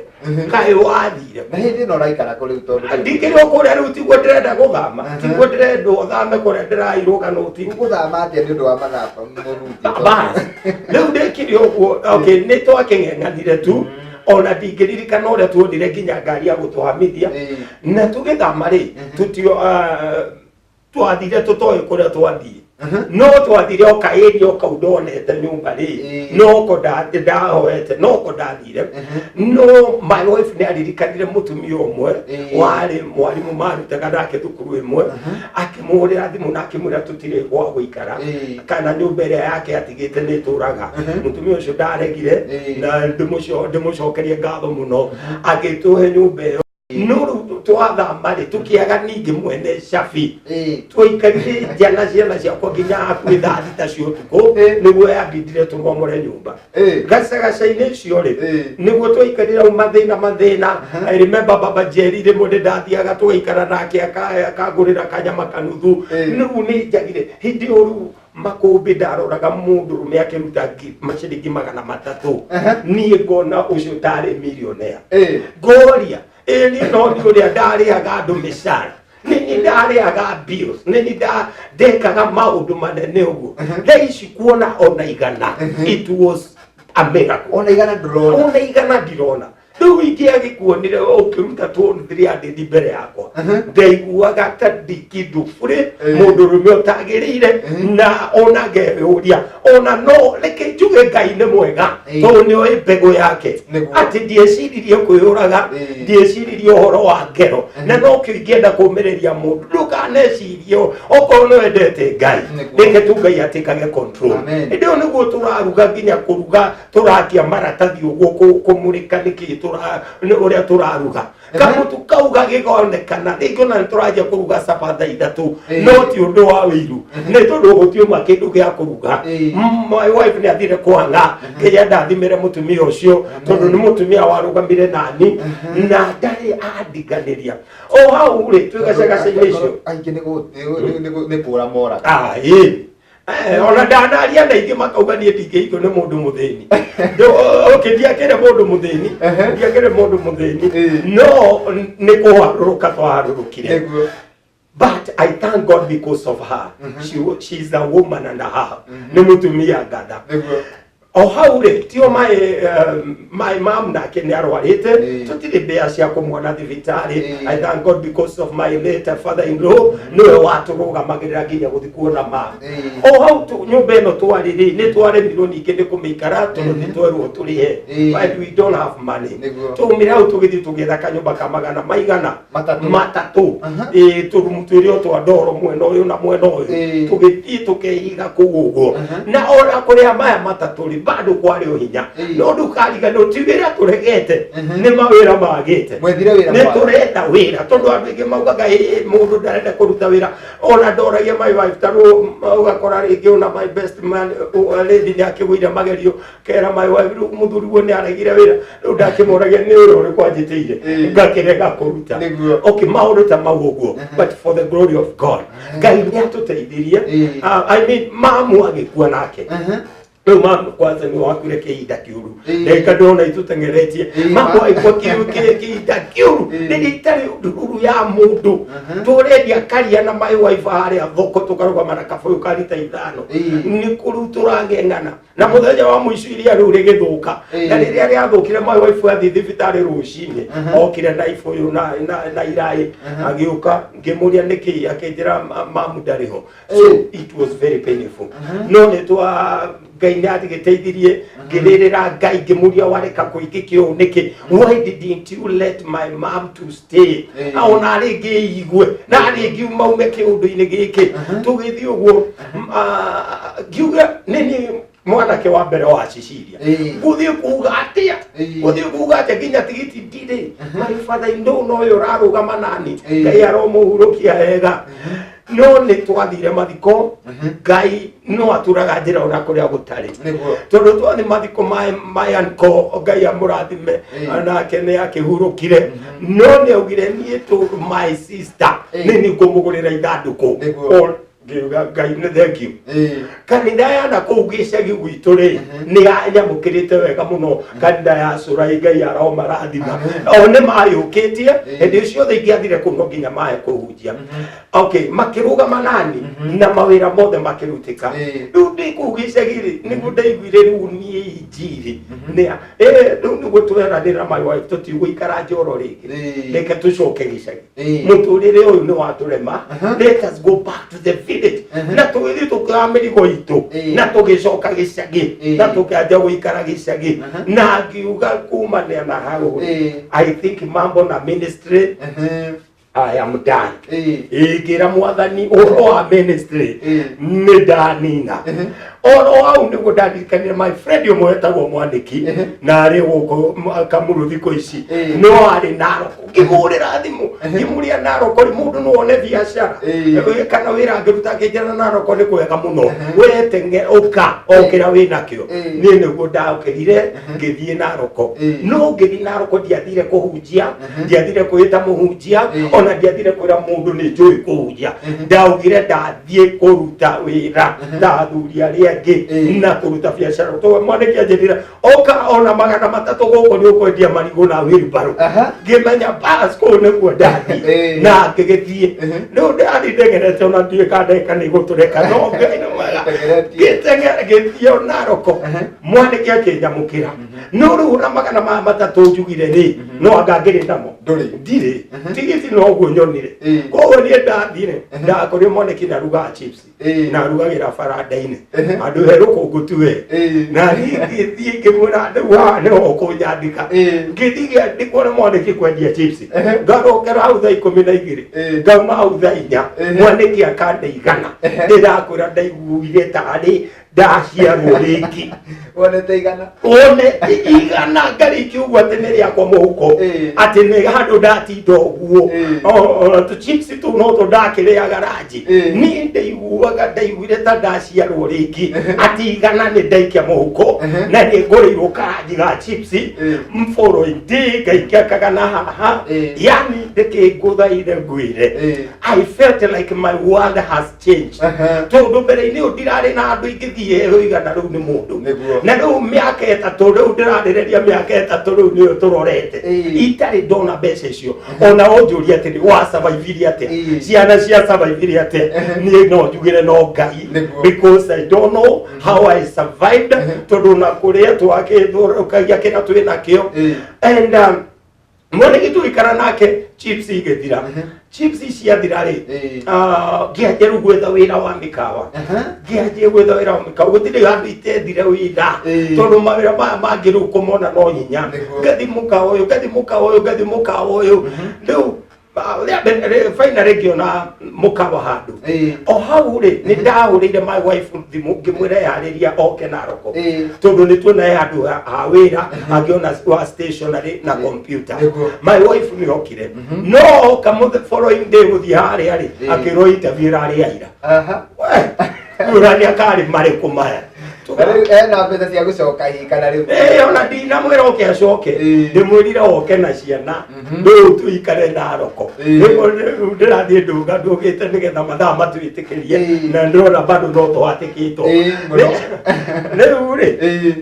kaĩ wathire? Na hĩndĩ ĩno ũraikara kũ rĩu, tondũ Ndikĩrĩ o kũrĩa rĩu, tiguo ndĩrenda gũthama, tiguo ndĩrendwo thame kũrĩa ndĩrairwo kana ũtiguo. Ũgũthama atĩa nĩ ũndũ wa mathaba mũhunjia? Bas rĩu ndĩkire ũguo, okay, nĩ twakĩng'eng'anire tu, ona ndingĩririkana ũrĩa tuonire nginya ngari ya gũtũhamithia. Na tũgĩthama rĩ, tutio twathire tũtoĩ kũrĩa twathiĩ, no twathire o kaĩria o kau ndonete nyũmba rĩ, noko ndahoete, noko ndathire. No my wife nĩ aririkanire mũtumia ũmwe warĩ mwarimũ marutaga nake thukuru ĩmwe, akĩmũhũrĩra thimũ na akĩmwĩra tũtirĩ gwa gũikara kana nyũmba ĩrĩa yake atigĩte nĩ ĩtũraga. Mũtumia ũcio ndaregire, na ndĩmũcokerie ngatho mũno, agĩtũhe nyũmba ĩyo. No rĩu twathama rĩ, tũkĩaga ningĩ mwene cabi. Twaikarire nja na ciana ciakwa nginya hakuhĩ thaa 6 cia ũtukũ, nĩguo yambindire tũmomore nyũmba. Gacagaca-inĩ icio rĩ, nĩguo twaikarire hau mathĩna mathĩna. I remember Baba Jerry, rĩmwe nĩ ndathiaga tũgaikara nake, akangũrĩra kanyama kanuthu. Rĩu nĩ njagire hĩndĩ ĩyo rĩu makũmbĩ, ndaroraga mũndũrũme akĩruta maciringi 300, niĩ ngona ũcio tarĩ millionaire. Ngoria, ĩ niĩ no nĩ ũrĩa ndarĩhaga andũ mĩcara, nĩ niĩ ndarĩhaga bills, nĩ niĩ ndekaga maũndũ manene ũguo, thaa ici kuona ona 100, it was a miracle. Ona 100 ndũrona? Ona 100 ndirona. Rĩu ingĩagĩkuonire ũkĩruta 200 mbere yakwa, ndaiguaga ta ndi kĩndũ burĩ, mũndũrũme ũtagĩrĩire, na ona ngeyũria ona no reke njuge Ngai nĩ mwega, tondũ nĩ oĩ mbegũ yake, atĩ ndieciririe kwĩyũraga, ndieciririe ũhoro wa ngero. Na nokĩo ingĩenda kũmĩrĩria mũndũ, ndũkanecirie, okorwo nĩ wendete Ngai, reke tu Ngai atĩkage control. Amen. Hĩndĩ ĩyo nĩguo tũraruga, nginya kũruga tũrakia maratathi ũguo kũmũrĩka nĩkĩ nĩ ũrĩa tũraruga, kamũtu kau gagĩgonekana rĩngĩ ona nĩ tũranjia kũruga capa thaa 3. No ti ũndũ wa wĩiru, nĩ tondũ gũtiũma kĩndũ gĩa kũruga. My wife nĩ athire kwanga kĩrĩa ndathimĩre mũtumia ũcio, tondũ nĩ mũtumia warũgamire nani na ndarĩ andiganĩria o hau rĩ twĩ gacagaca-inĩ icio. Aingĩ nĩ kũra moraga. Ah, ĩĩ. Ona ndanaria na ingĩ makauga niĩ ndingĩhikio nĩ mũndũ mũthĩni. Okay, ndiakĩrĩ mũndũ mũthĩni, ndiakĩrĩ mũndũ mũthĩni, no nĩ kũharũrũka twaharũrũkire. But I thank God because of her. She is a woman and a half. Nĩ mũtumia ngatha. O hau rĩ, tio my mom nake nĩ arwarĩte, tũtirĩ mbĩa cia kũmuona thibitarĩ. I thank God because of my late father in law, nĩwe watũrũgamagĩrĩra nginya gũthiĩ kuona mam. O hau nyũmba ĩno twarĩ rĩ, nĩ twaremirwo ningĩ nĩ kũmĩikara tondũ nĩ twerwo tũrĩhe, and we don't have money. Twaumire hau tũgĩthiĩ tũgĩetha kanyũmba ka magana maigana? 300. 300. Ĩĩ, tũrumu twĩrĩ o twa ndoro mwena ũyũ na mwena ũyũ. Tũgĩthiĩ tũkeiga kũu ũguo, na ona kũrĩa maya 3 rĩ, bado kwarĩ o hinya. No ndũkariganĩrwo ti wĩra tũregete, nĩ mawĩra magĩte. Mwethire wĩra Nĩ mwaka. tũrenda wĩra, tondũ andũ aingĩ maugaga, "Ĩ, mũndũ ndarenda kũruta wĩra." Ona ndoragia my wife, tarũ ũgakora rĩngĩ ona my best man lady nĩ akĩgũire magerio, kera my wife, rĩu mũthuri guo nĩ aregire wĩra, rĩu ndakĩmũragia nĩ wĩra ũrĩkũ anjĩtĩire ngakĩrega kũruta. Okay, maũndũ ta mau ũguo, but for the glory of God, Ngai nĩ atũteithirie. I mean, mamu agĩkua nake. Rĩu mamu kwanza nĩ wakuire kĩhinda kĩũru. Ĩĩ. Ndagĩka ndĩrona itũteng'eretie. Ĩĩ, Mamu ma. aikwa kĩhinda kĩũru. Ĩĩ. Rĩrĩa itarĩ ndururu ya mũndũ. Tũrendia karia na my wife harĩa thoko tũkarũgama na kabũyũ ka rita 5. Ĩĩ. Nĩ kũrĩu tũrang'eng'ana. Na mũthenya wa mũico iria rĩu rĩgĩthũka. Ĩĩ. Na rĩrĩa rĩathũkire my wife athiĩ thibitarĩ rũcinĩ. Okire na ibũyũ na iraĩ. Agĩũka ngĩmũria nĩkĩ akĩnjĩra mamu ndarĩ ho. So it was very painful. No nĩ twa Ngai nĩ agĩteithirie ngĩrĩrĩra Ngai ngĩmũria wareka kũingĩke ũũ nĩkĩ, why didn't you let my mom to stay? Ona rĩngĩ igue na rĩngĩ maume kĩũndũ-inĩ gĩkĩ tũgĩthiĩ ũguo. Ngiuga nĩ niĩ mwanake wa mbere wa Cecilia. Gũthiĩ kuga atĩa? Gũthiĩ kuga atĩa nginya tigiti ndirĩ? My father in law no ũyũ ũrarũgama nani. Ngai aromũhurũkia wega. No nĩ twathire mathiko. Ngai no aturaga njĩra ona kũrĩa gũtarĩ. Nĩguo. Tondũ twathi mathiko my uncle, Ngai amũrathime, nake nĩ akĩhurũkire, no nĩ augire niĩ tũ my sister nĩ niĩ ngũmũgũrĩra ithandũkũ. Nĩguo. Ngiuga Ngai nĩ thank you. Kanitha ya na kũu gĩcagi gwitũ rĩ nĩ yanyamũkĩrĩte wega mũno. Kanitha ya Cũrai, Ngai aromarathima, o nĩ mayũkĩtie. Hĩndĩ ĩyo ciothe ingĩathire kũu no nginya mahe kũhunjia. Okay, makĩrũgama nani na mawĩra mothe makĩrutĩka. Rĩu ndĩ kũu gĩcagi rĩ nĩguo ndaiguire rĩu niĩ injiri nĩ rĩu nĩguo tweranĩra my wife tũtigũikara njoro rĩngĩ. Reke tũcoke gĩcagi. Mũtũrĩre ũyũ nĩ watũrema. Let us go back to the village. Na tũgĩthiĩ tũkĩoya mĩrigo itũ na tũgĩcoka gĩcagi na tũkĩanjia gũikara gĩcagi. Na ngiuga kumania na hau I think mambo na ministry, I am done. Ingĩra mwathani ũhoro wa ministry nĩ ndanina. Oro hau nĩguo ndaririkanire my friend ũmwe wetagwo Mwanĩki na arĩ gũkũ Kamuru thikũ ici. No arĩ Naroko. Ngĩmũhũrĩra thimũ ngĩmũria Naroko rĩ mũndũ no one biacara kana wĩra angĩruta? Akĩnjĩra Naroko nĩ kwega mũno, wetenge ũka okĩra wĩ nakĩo. Niĩ nĩguo ndokĩrire ngĩthiĩ Naroko. No ngĩthiĩ Naroko ndiathire kũhunjia, ndiathire kwĩta mũhunjia, ona ndiathire kwĩra mũndũ nĩ njũĩ kũhunjia. Ndaugire ndathiĩ kũruta wĩra ta athuri arĩa angĩ na kũruta biacara to mwanĩki anjĩrire oka ona 300 gũkũ nĩ ũkwendia marigũ na wheelbarrow. Ngĩmenya bas kũu nĩkuo ndathiĩ. Na ngĩgĩthiĩ. Rĩu ndathiĩ ndengerete ona ndiũĩ kana ndagĩka nĩ igũtũreka, no Ngai nĩ mwega. Ndengeretie. Ngĩteng'era ngĩthiĩ o Naroko. Mwanĩki akĩnyamũkĩra, no rĩu na magana maya matatũ njugire rĩ no anga ngĩrĩ namo. Ndũrĩ. Ndirĩ tigiti, no ũguo nyonire. Koguo niĩ ndathire ndakorire mwanĩki narugaga chips na arugagĩra baranda-inĩ handũ he rũkũngũ tu we. Na niĩ ngĩthiĩ ngĩmwĩra rĩu haha nĩho ũkũnyandĩka. Ngĩthiĩ ngĩandĩkwo nĩ mwanĩki kwendia chips. Ngarokera hau thaa 12. Ngauma hau thaa 4. Mwanĩki akande 100. Ndĩrakwĩra ndaiguire tarĩ ndaciarwo rĩngĩ. Wonete 100. One 100 ngarĩkia ũguo atĩ nĩ rĩakwa mũhuko. Atĩ nĩ handũ ndatinda ũguo. Tũchips tũu no tũ ndakĩrĩaga ranji. Niĩ ndaiguaga ndaiguire ta ndaciarwo rĩngĩ atĩ 100 nĩ ndaikia mũhuko na nĩ ngũrĩirwo karanji ga chips. Following day ngaikia kagana haha. Yani ndĩkĩngũthaire ngwĩre I felt like my world has changed. Tondũ mbere-inĩ ũyũ ndirarĩ na andũ ingĩthiĩ heo 100 rĩu nĩ mũndũ. Na rĩu mĩaka 3 rĩu ndĩrarĩrĩria mĩaka 3 rĩu nĩyo tũrorete itarĩ ndona mbeca icio. Ona ũnjũrie atĩrĩ wa survive atĩa, ciana cia survive atĩa, niĩ no njugĩre no Ngai. Because I don't know how I survived tondũ na kũrĩa twakĩthũkagia kĩrĩa twĩ nakĩo. And mwene gĩtũgĩikara nake chips igĩthira. Chips ciathira rĩ, ngĩanjia rĩu gwetha wĩra wa mĩkawa. Ngĩanjia gwetha wĩra wa mĩkawa, gũtirĩ handũ itethire wĩra tondũ mawĩra maya mangĩ rĩu kũmona no hinya. Ngathi mũkawa ũyũ, ngathi mũkawa ũyũ, ngathi mũkawa ũyũ. Rĩu rĩa mbere finally ngĩona mũkawa handũ. O hau rĩ nĩ ndahũrĩire my wife thimũ ngĩmwĩra yarĩria oke Naroko tondũ nĩ tuona he handũ ha wĩra angĩona wa stationery na computer. My wife nĩ okire, no oka following day gũthiĩ harĩa rĩ akĩrwo interview ĩrarĩ aira. Ũrania karĩ marĩkũ maya? Na rĩu ena mbeca cia gũcoka hihi kana rĩu? Ĩĩ, ona ndinamwĩra oke acoke. Ĩĩ. Ndĩmwĩrire oke na ciana, rĩu tũikare Naroko. Rĩu rĩu ndĩrathiĩ ndũga ndũgĩte nĩgetha mathaa matwĩtĩkĩrie. Na ndĩrona bado no tũhatĩkĩtwo. Ĩĩ, mũno. Rĩu rĩ,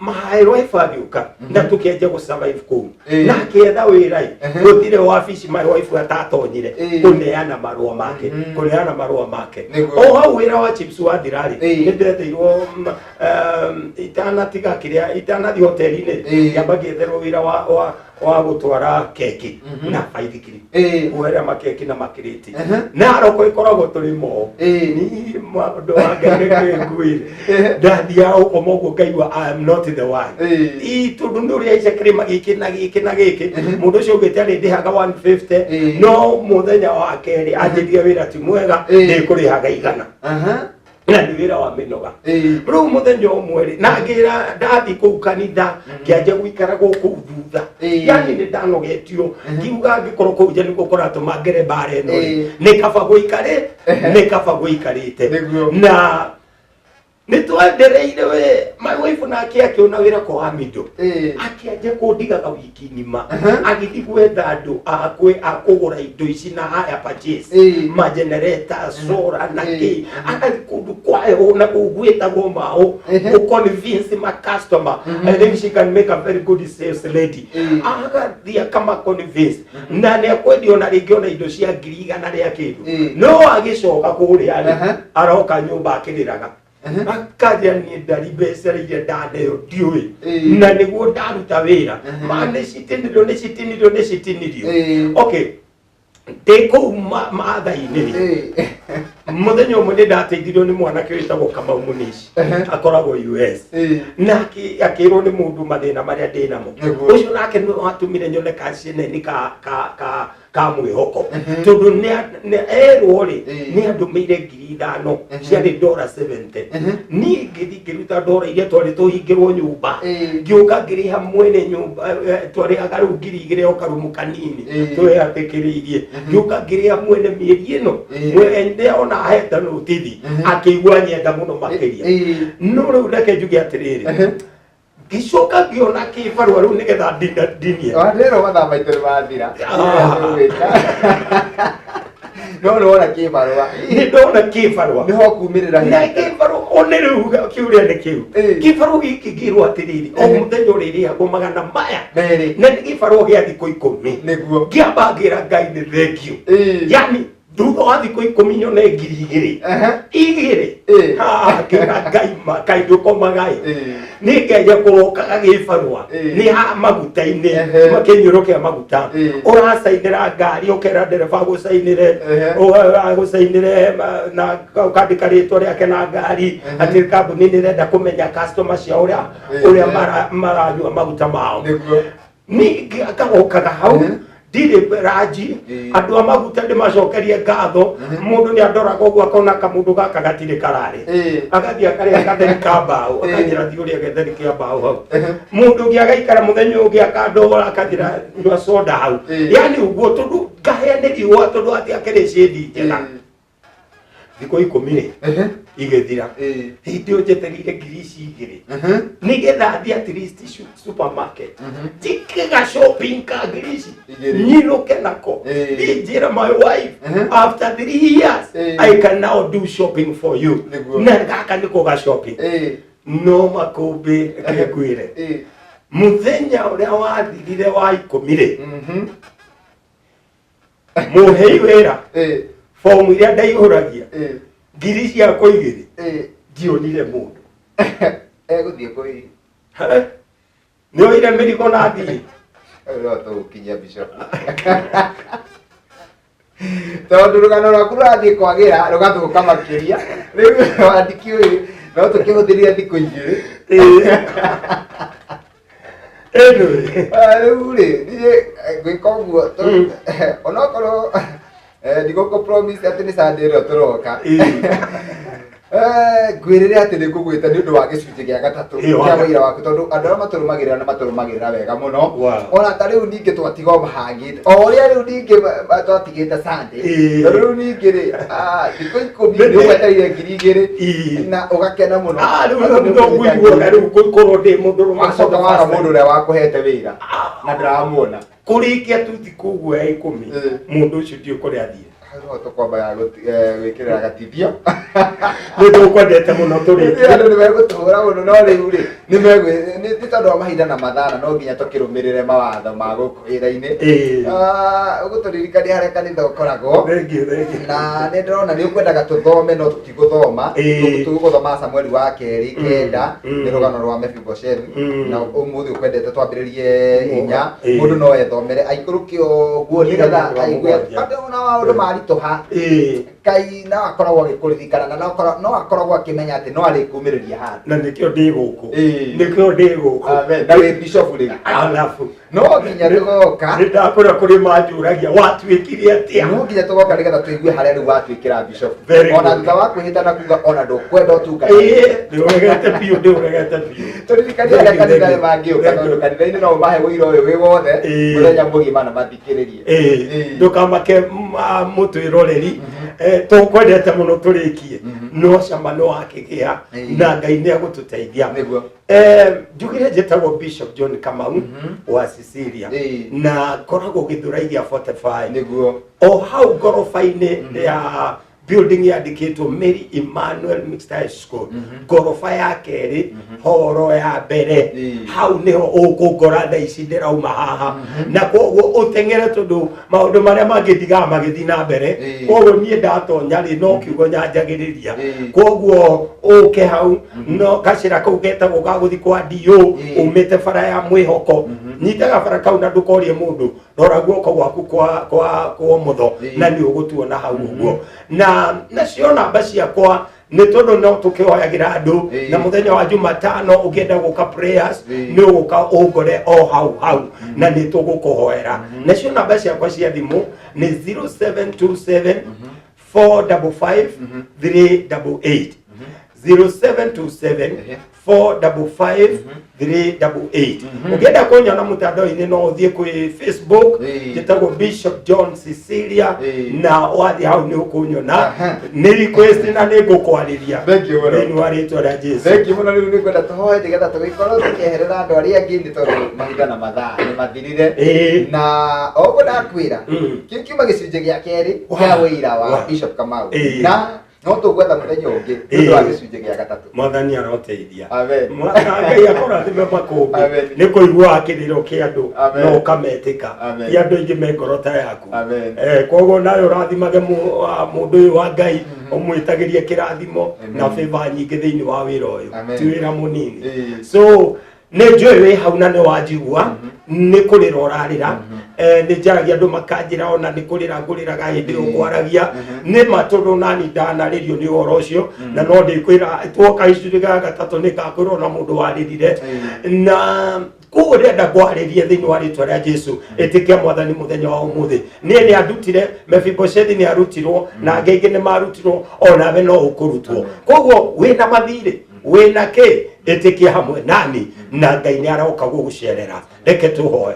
my wife agĩũka na tũkĩanjia gũ survive kũu, na akĩetha wĩra ĩ, gũtirĩ wabici my wife atatonyire kũneana marũa make, kũneana marũa make. O hau wĩra wa chips wathira rĩ, nĩ ndetheirwo itanatiga kĩrĩa, itanathiĩ hoteli-inĩ, ngĩamba ngĩetherwo wĩra wa gũtwara keki na baithikiri, kuoera makeki na makirĩti. Naroko ĩkoragwo tũrĩ mo. Niĩ maũndũ wa Ngai reke ngwĩre, ndathiaga gũkoma ũguo ngaigua I am not the one. Ii, tondũ nĩ ũrĩa ica kĩrĩma gĩkĩ na gĩkĩ na gĩkĩ. Mũndũ ũcio augĩte arĩndĩhaga 150, no mũthenya wa kerĩ anjĩrire wĩra ti mwega, ndĩkũrĩhaga 100, na nĩ wĩra wa mĩnoga. Rĩu mũthenya ũmwe rĩ, na ngĩra ndathiĩ kũu kanitha, ngĩanjia gũikara gũkũ thutha. Yani nĩ ndanogetio, ngiuga angĩkorwo kũu nja nĩkuo kũratũma ngere mbara ĩno rĩ, nĩ kaba gũikarĩ, nĩ kaba gũikarĩte. Na nĩ twendereire we my wife nake akĩona wĩra kwa Amido, akĩanjia kũndigaga wiki ng'ima agĩthiĩ gwetha andũ a kũgũra indo ici na haya purchase, ma generator, solar na kĩ. Agathiĩ kũndũ kwayo na kũu gwĩtagwo maũ gũ convince ma customer. I think she can make a very good sales lady. Agathiĩ akama convince na nĩ akwendia ona rĩngĩ ona indo cia 100,000 rĩa kĩndũ. No agĩcoka kũrĩa rĩ, aroka nyũmba akĩrĩraga, akanjĩra niĩ ndari mbeca iria ndaneo ndiũĩ, na nĩguo ndaruta wĩra ma nĩ citinirio, nĩ citinirio, nĩ citinirio. Okay, ndĩ kũu Maathai-inĩ rĩ, mũthenya ũmwe nĩ ndateithirio nĩ mwanake wĩtagwo Kamau Munishi, akoragwo US, na akĩrwo nĩ mũndũ mathĩna marĩa ndĩ namo. Ũcio nake nĩwe watũmire nyone kaceneni ka mwĩhoko, tondũ nĩ erwo rĩ, nĩ andũmĩire 5,000, ciarĩ dora 70. Niĩ ngĩthiĩ ngĩruta dora iria twarĩ tũhingĩrwo nyũmba, ngĩũka ngĩrĩha mwene nyũmba, twarĩhaga rĩu 2,000 o karumu kanini twĩhatĩkĩrĩirie. Ngĩũka ngĩrĩha mwene mĩeri ĩno. Mwene ona ahete notithi akĩigua nyenda mũno makĩria. No rĩu reke njuge atĩrĩrĩ, ngĩcoka ngĩona kĩbarũa rĩu nĩgetha ndinie. Wandĩrwo mathaa maitũ nĩ mathira. No nĩ wona kĩbarũa? Nĩ ndona kĩbarũa. Nĩho kumĩrĩra. Na kĩbarũa one rĩu kĩũria nĩ kĩu. Kĩbarũa gĩkĩ ngĩrwo atĩrĩrĩ, o mũthenya ũrĩrĩhagwo magana maya merĩ, na nĩ gĩbarũa gĩa thikũ 10. Ngĩamba ngĩra Ngai nĩ thengiũ. Yani thutha wa thikũ 10 nyone 2,000 igĩrĩ. Ah, ngĩra Ngai ma Ngai ndũkomaga ĩ. Nĩ ngeria kũrokaga gĩbarũa nĩ ha maguta-inĩ, kĩnyũrũ kĩa maguta, ũracainĩra ngari, ũkera ndereba agũcainĩre, agũcainĩre na ũkandĩka rĩtwa rĩake na ngari, atĩ kambuni nĩ ĩrenda kũmenya customer ciao ũrĩa ũrĩa maranyua maguta mao. Ningĩ ngagokaga hau ndirĩ ranji. Andũ a maguta ndĩmacokerie ngatho. Mũndũ nĩ andoraga ũguo akona kamũndũ gaka gatirĩ kararĩ, agathiĩ akarĩa gatheri ka mbaũ, akanjĩra thiĩ ũrĩe getheri kĩa mbaũ hau. Mũndũ ũngĩ agaikara mũthenya ũngĩ akandora akanjĩra nyua soda hau. Yani ũguo tondũ ngahĩa nĩ riũa, tondũ atĩ akĩrĩ cĩndi njega. Thikũ 10 rĩ igĩthira, hĩndĩ ĩyo njetereire ngiri ici igĩrĩ nĩgetha thiĩ at least supermarket njĩke shopping ka ngiri ici Igĩrĩ. nyinũke nako. Thiĩ njĩre my wife, after 3 years I can now do shopping for you. Na gaka nĩko ga shopping. No makũmbĩ, reke ngwĩre, mũthenya ũrĩa wathirire wa 10 rĩ, mũhei wĩra fomu iria ndaihũragia ngiri ciakwa igĩrĩ, ndionire mũndũ. Egũthiĩ kũi? Nĩ oire mĩrigo na thiĩ. Rĩu no tũgũkinyia bishop, tondũ rũgano rwaku rũrathiĩ kwagĩra rũgathũka makĩria. Rĩu wandĩki ũyũ no tũkĩhũthĩrire thikũ 2. Anyway. Ah, rĩu rĩ, niĩ ngwĩka ũguo onokorwo ndigũkũ promise atĩ nĩ Sunday ĩrĩa tũroka. Ngwĩrĩre atĩ nĩ ngũgwĩta nĩ ũndũ wa gĩcunjĩ gĩa gatatũ Ĩĩ, kĩa wa- wĩra waku, tondũ andũ arĩa matũrũmagĩrĩra nĩ matũrũmagĩrĩra wega mũno. Wow. Ona ta rĩu ningĩ twatiga o mahangĩte o ũrĩa rĩu ningĩ twatigĩte Sunday. Ĩĩ. Tondũ rĩu ningĩ rĩ, thikũ 10 Nĩ- nĩ ũgwetereire 2000 Ĩĩ. na ũgakena mũno. Ah, rĩu Andũ nĩ no ũgwĩta ngũigua 2000. rĩu ngũkorwo ndĩ mũndũ ũrũme Wacoka waga mũndũ ũrĩa wakũhete wĩra na ndĩramuona. Kũrĩkia tu thikũ ũguo ya 10, Ĩĩ. mũndũ ũcio ndiũ kũrĩa athiĩ. Hau no tũkwamba gwĩkĩrĩra gatithio. Nĩ tũkwendete mũno tũrĩkie. Andũ nĩ megũtũhũra mũno, no rĩu rĩ nĩ tondũ wa mahinda na mathaa, na no nginya tũkĩrũmĩrĩre mawatho ma gũkũ wĩra-inĩ. Ĩĩ. Ũgũtũririkania harĩa kanitha ũkoragwo. Thengiũ, thengiũ. Na nĩ ndĩrona nĩ ũkwendaga tũthome, no tũtigũthoma. Ĩĩ. Tũgũthoma Samueli wa kerĩ 9, nĩ rũgano rwa Mefiboshethu. Na ũmũthĩ ũkwendete twambĩrĩrie 4. Ĩĩ. Mũndũ no ethomere aikũrũke ũguo nĩgetha Nginya aigue 7. andũ ona maũndũ maritũha. Ĩĩ. Ngai no akoragwo agĩkũririkana na no akoragwo akĩmenya atĩ no arĩkumĩrĩria handũ. Na nĩkĩo ndĩ gũkũ. Ĩĩ. Nĩkĩo ndĩ gũkũ. Amen. Na wĩ bishop rĩu. Alafu No nginya tũgoka. Nĩ ndakũra kũrĩ manjũragia watuĩkire atĩa. No nginya tũgoka nĩgetha tũigue harĩa rĩu watuĩkĩra bishop. Very Ona good. thutha wa kwĩhĩta na kuga ona ndũkwenda ũtungata. Ĩĩ, ndĩũregete biũ, ndĩũregete biũ. Tũririkanie harĩa Thank you, kanitha thank you. mangĩũka, Thank tondũ you. kanitha-inĩ no ũmahe ũira ũyũ wĩ wothe Ĩĩ. mũthenya mũgima na mathikĩrĩrie. Ĩĩ, Ĩĩ. ndũkamake mũtwĩroreri. Tũkwendete mũno tũrĩkie, no cama nĩ wakĩgĩa Ĩĩ. na Ngai nĩ agũtũteithia. Nĩguo. Njugire njĩtagwo Bishop John Kamau wa Cecilia, Ĩĩ. na ngoragwo Gĩthũrai gĩa 45, Nĩguo. o hau ngoroba-inĩ ya building yandĩkĩtwo Mary Emmanuel Mixed High School, ngoroba ya kerĩ, horo ya mbere. Ĩĩ. Hau nĩho ũkũngora thaa ici ndĩrauma haha, na koguo ũteng'ere tondũ maũndũ marĩa mangĩ ndigaga magĩthiĩ na mbere. Ĩĩ. Koguo niĩ ndatonya rĩ, no kiugo nyanjagĩrĩria. Ĩĩ. Koguo ũke hau no gacĩra kau getagwo ga gũthiĩ kwa DO, Ĩĩ. umĩte bara ya mwĩhoko, nyitaga bara kau na ndũkorie mũndũ, rora guoko gwaku kwa ũmotho Ĩĩ. na nĩ ũgũtuona hau ũguo. Na nacio namba ciakwa nĩ tondũ no tũkĩhoyagĩra andũ, Ĩĩ. na mũthenya wa Jumatano ũngĩenda gũka prayers, Ĩĩ. nĩ ũgũka ũngore o hau hau na nĩ tũgũkũhoera. Nacio namba ciakwa cia thimũ nĩ 0727 455 388, 0727 455 388. Ũngĩenda kũnyona mũtandao-inĩ no ũthiĩ kwĩ Facebook, Ĩĩ. njĩtagwo Bishop John Cecilia, Ĩĩ. na wathiĩ hau nĩ ũkũnyona. Aha. Nĩ request na nĩ ngũkwarĩria Thank you mũno. thĩinĩ wa rĩtwa rĩa Jesu. Thengiũ mũno. Rĩu nĩ ngwenda tũhoe nĩgetha tũgĩkorwo tũkĩeherera andũ arĩa angĩ, nĩ tondũ mahinda na mathaa nĩ mathirire. Ĩĩ. Na o ũguo ndakwĩra, kĩu kiuma gĩcunjĩ gĩa kerĩ kĩa wĩira wa Wow. Bishop Kamau, Ĩĩ. na no tũgwetha mũthenya ũngĩ nĩ ũndũ wa gĩcunjĩ gĩa gatatũ. Mwathani aroteithia. Amen. Ngai akũrathime makũmbĩ. Amen. Nĩ kũigua kĩrĩro kĩa andũ Amen. na ũkametĩka. Amen. Ti andũ aingĩ me ngoro ta yaku. Amen. Koguo nawe ũrathimage mũndũ ũyũ wa Ngai, ũmwĩtagĩrie kĩrathimo Amen. na favor nyingĩ thĩinĩ wa wĩra ũyũ. Amen. Ti wĩra mũnini. Ĩĩ. So nĩ njũĩ wĩ hau na nĩ wanjigua nĩ kũrĩra ũrarĩra. Nĩ njaragia andũ makanjĩra ona nĩ kũrĩra ngũrĩraga hĩndĩ ĩyo ngwaragia. Nĩ ma, tondũ nani ndanarĩrio nĩ ũhoro ũcio, na no ndĩkwĩra tuoka gĩcunjĩ gĩa gatatũ nĩ ngakwĩra ona mũndũ warĩrire. Na koguo ndĩrenda ngwarĩrie thĩinĩ wa rĩtwa rĩa Jesu, ĩtĩkia Mwathani mũthenya wa ũmũthĩ. Niĩ nĩ andutire, Mefiboshethi nĩ arutirwo na angĩ aingĩ nĩ marutirwo, onawe no ũkũrutwo. Koguo wĩna mathirĩ, wĩna kĩ, ĩtĩkia hamwe nani na Ngai nĩ aroka gũgũcerera. Reke tũhoe.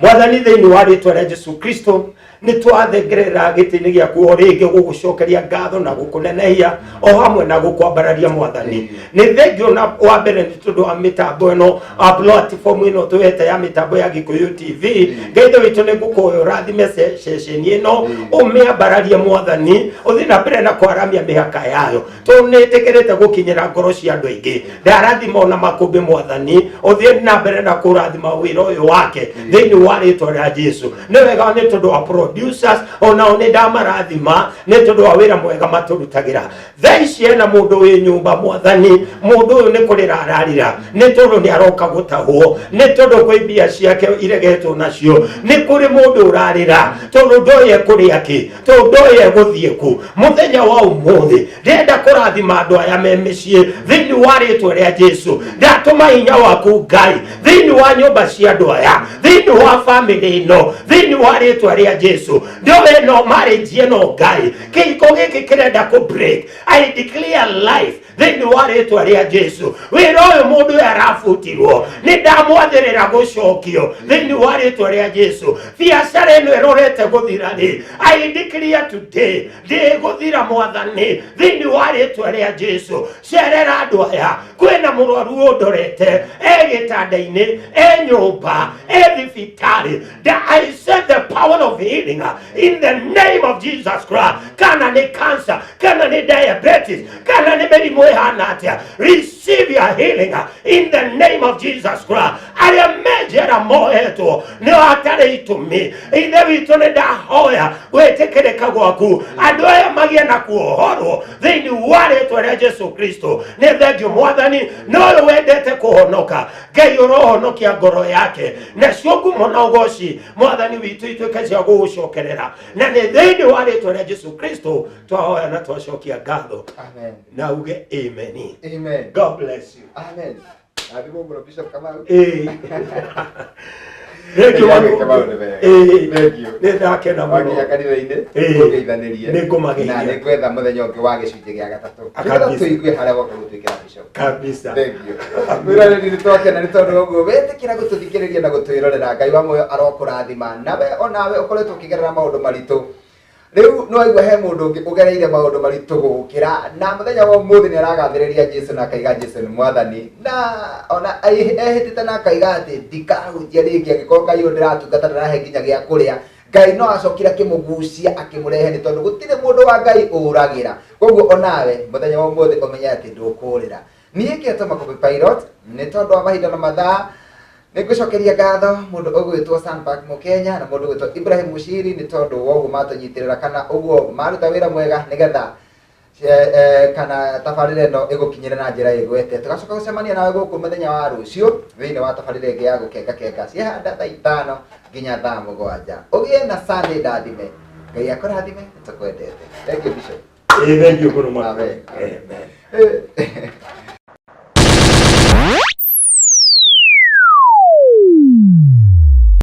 Mwathani, thĩinĩ wa rĩtwa rĩa Jesu Kristo, nĩ twathengerera gĩtĩ-inĩ gĩaku o rĩngĩ gũgũcokeria ngatho na gũkũnenehia o hamwe na gũkwambararia. Mwathani, nĩ thengio na wa mbere nĩ tondũ wa mĩtambo ĩno, platform ĩno twĩhete ya mĩtambo ya Gĩkũyũ TV. Ngai Ithe witũ, nĩ ngũkũhoya ũrathime ceceni ĩno, ũmĩambararie. Mwathani, ũthiĩ na mbere na kwaramia mĩhaka yayo, tondũ nĩ ĩtĩkĩrĩte gũkinyĩra ngoro cia andũ aingĩ. Ndarathima ona makũmbĩ. Mwathani, ũthiĩ na mbere na kũrathima wĩra ũyũ wake thĩinĩ wa rĩtwa rĩa Jesu. Nĩ wega nĩ tondũ wa producers, onao nĩ ndamarathima nĩ tondũ wa wĩra mwega matũrutagĩra. Thaa ici ena mũndũ wĩ nyũmba. Mwathani, mũndũ ũyũ nĩ kũrĩra ararĩra nĩ tondũ nĩ aroka gũtahwo, nĩ tondũ kwĩ mbia ciake iregetwo nacio. Nĩ kũrĩ mũndũ ũrarĩra tondũ ndoĩ ekũrĩa kĩ, tondũ ndoĩ egũthiĩ kũ. Mũthenya wa ũmũthĩ ndĩrenda kũrathima andũ aya me mĩciĩ thĩinĩ wa rĩtwa rĩa Jesu. Ndatũma hinya waku, Ngai, thĩinĩ wa nyũmba cia andũ aya. Thĩinĩ wa famĩlĩ ĩno, thĩinĩ wa rĩtwa rĩa Jesu, ndoe ĩno marriage ĩno Ngai, kĩhiko gĩkĩ kĩrenda kũ break, I declare life thĩinĩ wa rĩtwa rĩa Jesu. Wĩra ũyũ mũndũ ũyũ arabutirwo, nĩ ndamwathĩrĩra gũcokio thĩinĩ wa rĩtwa rĩa Jesu. Biacara ĩno ĩrorete gũthira rĩ, I declare today ndĩgũthira Mwathani, thĩinĩ wa rĩtwa rĩa Jesu. Cerera andũ aya, kwĩna mũrwaru ũndorete e gĩtanda-inĩ, e nyũmba, e thibitarĩ. I said the power of healing in the name of Jesus Christ. Kana nĩ cancer, kana nĩ diabetes, kana nĩ mĩrimũ ĩhana atĩa, receive your healing in the name of Jesus Christ. Arĩa me njera mohetwo nĩ hatarĩ itũmi, Ithe witũ, nĩ ndahoya gwĩtĩkĩrĩka gwaku, andũ aya magĩe na kuohorwo thĩinĩ wa rĩtwa rĩa Jesu Kristo. Nĩ thengio Mwathani, no ũyũ wendete kũhonoka, Ngai ũrohonokia ngoro yake, nacio ngumo na ũgoci, Mwathani witũ, ituĩke cia gũgũcokerera, na nĩ thĩinĩ wa rĩtwa rĩa Jesu Kristo twahoya na twacokia ngatho. Amen. Na uge amen. Amen. God bless you. Amen. Athimwo mũno, Bishop Kamau. Ĩĩ. Thank you. Nĩ Kamau nĩ wega. Ĩĩ. Thank you. Nĩ ndakena mũno. Wakinya kanitha-inĩ, Ĩĩ. ũgeithanĩrie. Nĩngũmageithia. Na nĩngwetha mũthenya ũngĩ wa gĩcunjĩ gĩa gatatũ. Kabisa. Nĩgetha tũigue harĩa woka gũtuĩkĩra Bishop. Kabisa. Thank you. Mwĩroreri, nĩ twakena nĩ tondũ wa ũguo wetĩkĩra gũtũthikĩrĩria na gũtwĩrorera. Ngai wa muoyo arokũrathima. Nawe onawe ũkoretwo ũkĩgerera maũndũ maritũ, rĩu nĩ waigua he mũndũ ũngĩ ũgereire maũndũ maritũ gũgũkĩra, na mũthenya wa ũmũthĩ nĩ aragathĩrĩria Jesu na akaiga Jesu nĩ Mwathani, na ona ehĩtĩte na akaiga atĩ ndikahunjia rĩngĩ angĩkorwo Ngai ũyũ ndĩratungata ndarahe nginya gĩa kũrĩa. Ngai no acokire akĩmũgucia, akĩmũrehe, nĩ tondũ gũtirĩ mũndũ wa Ngai ũragĩra. Koguo onawe mũthenya wa ũmũthĩ ũmenye atĩ ndũkũrĩra. Niĩ ngetwo Makũmbĩ Pilot. Nĩ tondũ wa mahinda na mathaa, nĩ ngũcokeria ngatho mũndũ ũgwĩtwo Sanpark Mũkenya na mũndũ ũgwĩtwo Ibrahim Mushiri, nĩ tondũ wa ũguo matũnyitĩrĩra kana ũguo maruta wĩra mwega nĩgetha kana tabarĩra ĩno ĩgũkinyĩre na njĩra ĩgwete. Tũgacoka gũcemania nawe gũkũ mũthenya wa rũciũ thĩinĩ wa tabarĩra ĩngĩ ya Gũkenga Kenga ciehanda thaa 5 nginya thaa 7. Ũgĩe na Sunday ndathime. Ngai akũrathime, nĩ tũkwendete. Thank you, Bishop. Ĩĩ, thank you mũno. Amen. Amen.